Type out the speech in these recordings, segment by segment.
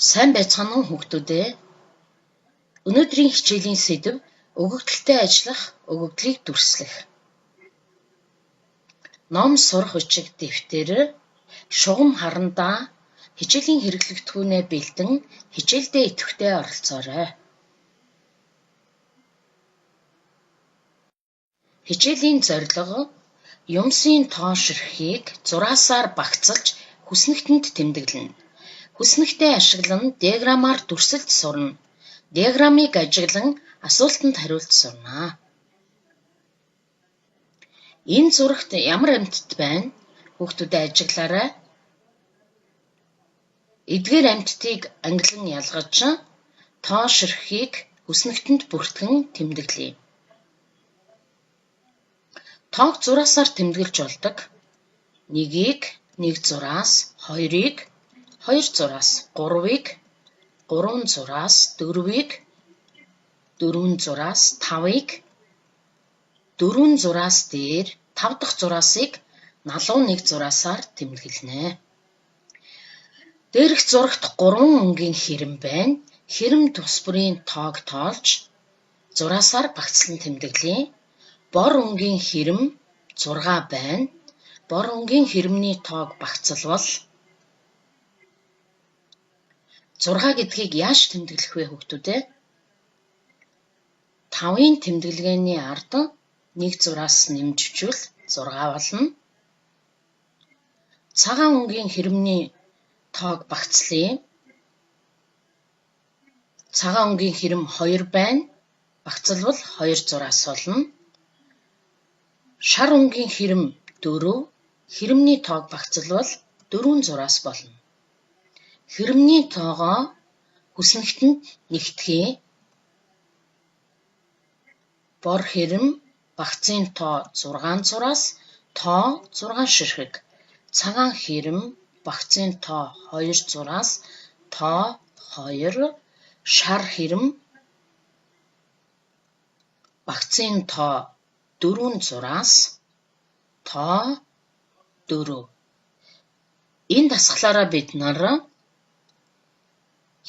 Сайн байцгаана уу хүүхдүүд ээ. Өнөөдрийн хичээлийн сэдэв өгөгдөлтэй ажиллах, өгөгдлийг дүрслэх. Ном сурах бичиг дэвтэр, шугам харандаа хичээлийн хэрэглэгдэхүүнээ бэлдэн хичээлдээ идэвхтэй оролцоорой. Хичээлийн зорилго юмсын тоо ширхгийг зураасаар багцалж хүснэгтэнд тэмдэглэнэ. Хүснэгтээ ашиглан диаграммаар дүрсэлж сурна. Диаграммыг ажиглан асуултанд хариулж сурна. Энэ зурагт ямар амьтад байна? Хүүхдүүдээ ажиглаарай. Эдгээр амьтдыг ангилан ялгаж тоо ширхгийг хүснэгтэнд бүртгэн тэмдэглэе. Тоог зураасаар тэмдэглэж болдог. 1-ийг 1 зураас, 2-ыг 2 зураас, 3-ыг 3 зураас, 4-ыг 4 зураас, 5-ыг 4 зураас дээр 5 дахь зураасыг налуу 1 зураасаар тэмдэглэнэ. Дээрх зурагт 3 өнгийн хэрэм байна. Хэрэм тус бүрийн тоог тоолж зураасаар багцлан тэмдэглэе. Бор өнгийн хэрэм 6 байна. Бор өнгийн хэрэмний тоог багцлавал 6 гэдгийг яаж тэмдэглэх вэ хүүхдүүд ээ? 5-ын тэмдэглэгээний ард 1 зураас нэмж өчвөл 6 болно. Цагаан өнгийн хэрэмний тоог багцлая. Цагаан өнгийн хэрэм 2 байна. Багцлавал 2 зураас болно. Шар өнгийн хэрэм 4, хэрэмний тоог багцлавал 4 зураас болно. Хэрэмний тоогоо хүснэгтэнд нэгтгэе. Бор хэрэм багцын тоо 6 зураас, тоо 6 ширхэг. Цагаан хэрэм багцын тоо 2 зураас, тоо 2, шар хэрэм багцын тоо 4 зураас, тоо 4. Энэ дасгалаараа бид нар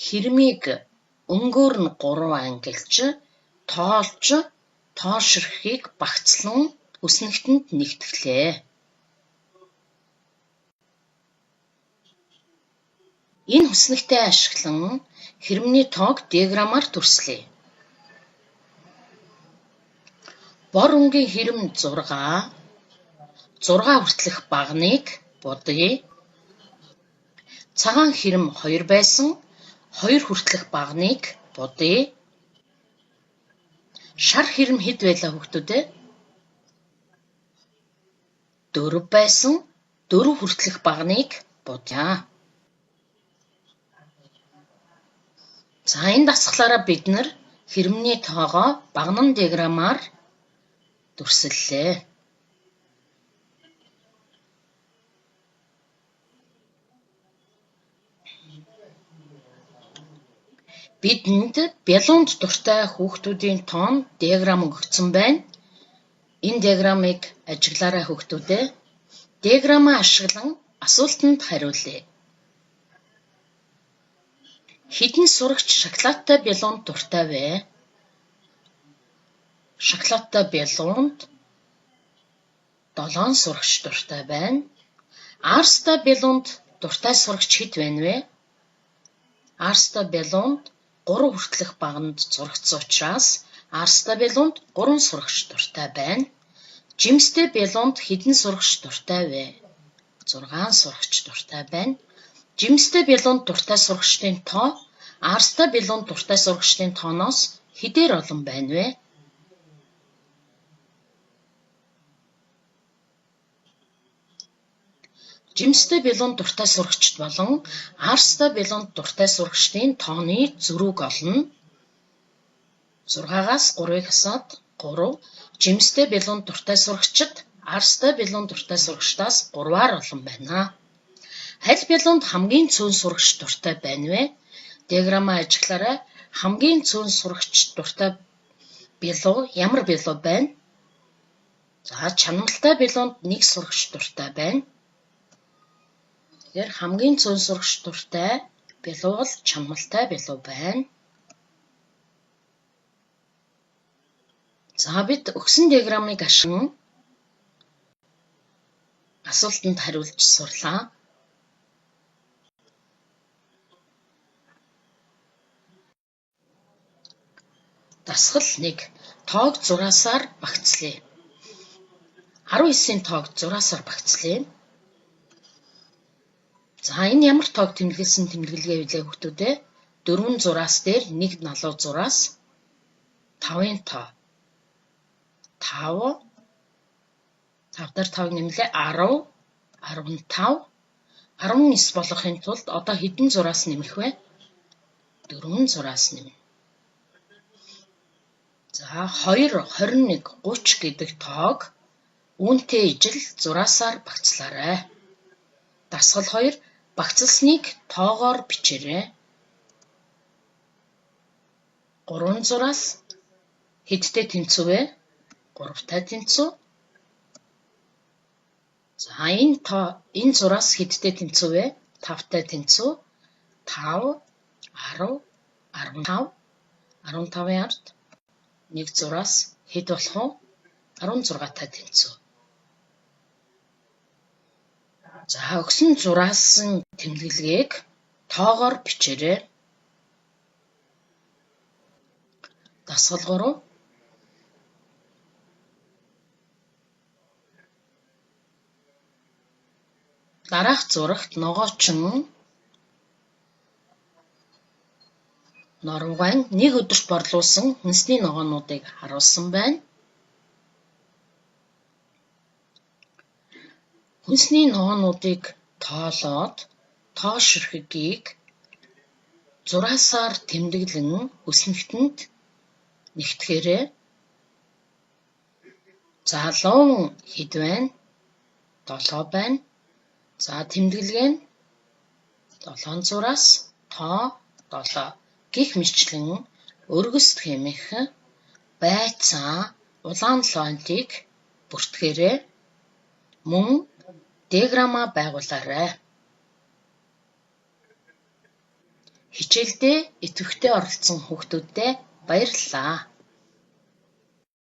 хэрмийг өнгөөр нь 3 ангилж, тоолж, тоо ширхгийг багцлан хүснэгтэнд нэгтгэлээ. Энэ хүснэгтээ ашиглан хэрмний тоог диаграммаар дүрслэе. Бор өнгийн хэрэм 6, 6 хүртэлх баганыг будъя. Цагаан хэрэм 2 байсан, 2 хүртэлх баганыг будъя. Шар хэрэм хэд байлаа хүүхдүүд ээ? 4 байсан, 4 хүртэлх баганыг будъя. За энэ дасгалаараа бид нар хэрэмний тоогоо баганан диаграммаар дүрсэллээ. Бидэнд бялуунд дуртай хүүхдүүдийн тоон диаграмм өгөгдсөн байна. Энэ диаграммыг ажиглаарай хүүхдүүд ээ. Диаграммаа ашиглан асуултанд хариулъя. Хэдэн сурагч шоколадтай бялуунд дуртай вэ? Шоколадтай бялуунд 7 сурагч дуртай байна. Арстай бялуунд дуртай сурагч хэд байна вэ? Арстай бялуунд 3 хүртэлх баганд зурагдсан учраас арстай бялуунд 3 сурагч дуртай байна. Жимстэй бялуунд хэдэн сурагч дуртай вэ? 6 сурагч дуртай байна. Жимстэй бялуунд дуртай сурагчдын тоо арстай бялуунд дуртай сурагчдын тооноос хэдээр олон байна вэ? Жимстэй бялуунд дуртай сурагчид болон арстай бялуунд дуртай сурагчдын тооны зөрүүг олно. 6-аас 3-ыг хасаад 3. Жимстэй бялуунд дуртай сурагчид арстай бялуунд дуртай сурагчдаас 3-аар олон байна. Аль бялуунд хамгийн цөөн сурагч дуртай байна вэ? Диаграммаа ажиглаарай. Хамгийн цөөн сурагч дуртай бялуу ямар бялуу байна? За чанамлтай бялуунд 1 сурагч дуртай байна. Тэгэхээр хамгийн цөөн сурагч дуртай Билуул чамалтай билүү байна. За бид өгсөн диаграммыг ашиглан асуултанд хариулж сурлаа. Дасгал 1. Тоог зураасаар багцлая. 19-ийн тоог зураасаар багцлая. За энэ ямар тоог тэмдэглэсэн тэмдэглэгээ билээ хүүхдүүд ээ? 4 зураас дээр 1 налуу зураас 5-ын тоо. 5 5 дээр 5-ыг нэмлээ 10 15 19 болгохын тулд одоо хэдэн зураас нэмэх вэ? 4 зураас нэмнэ. За 2 21 30 гэдэг тоог үүнтэй ижил зураасаар багцлаарай. Дасгал 2 багцласныг тоогоор бичээрэй. 3 зураас хэдтэй тэнцүү вэ? 3-тай тэнцүү. За энэ тоо энэ зураас хэдтэй тэнцүү вэ? 5-тай тэнцүү. 5 10 15 15-ын ард 1 зураас хэд болох вэ? 16-тай тэнцүү. За өгсөн зураасан тэмдэглэгээг тоогоор бичээрэй. Дасгал 3. Дараах зурагт ногоочин Норвгайн нэг өдөрт борлуулсан хүнсний ногоонуудыг харуулсан байна. Хүнсний ногоонуудыг тоолоод тоо ширхгийг зураасаар тэмдэглэн өснөгтөнд нэгтгээрэй. За луун хэд байна? 7 байна. За тэмдэглэгээ нь 7 зураас тоо 7 гэх мэтчлэн өргөс хэмээх байцаа улаан лоонтыг бүртгээрэй. Мөн диаграмма байгуулаарай. Хичээлдээ идэвхтэй оролцсон хүүхдүүддээ баярлалаа.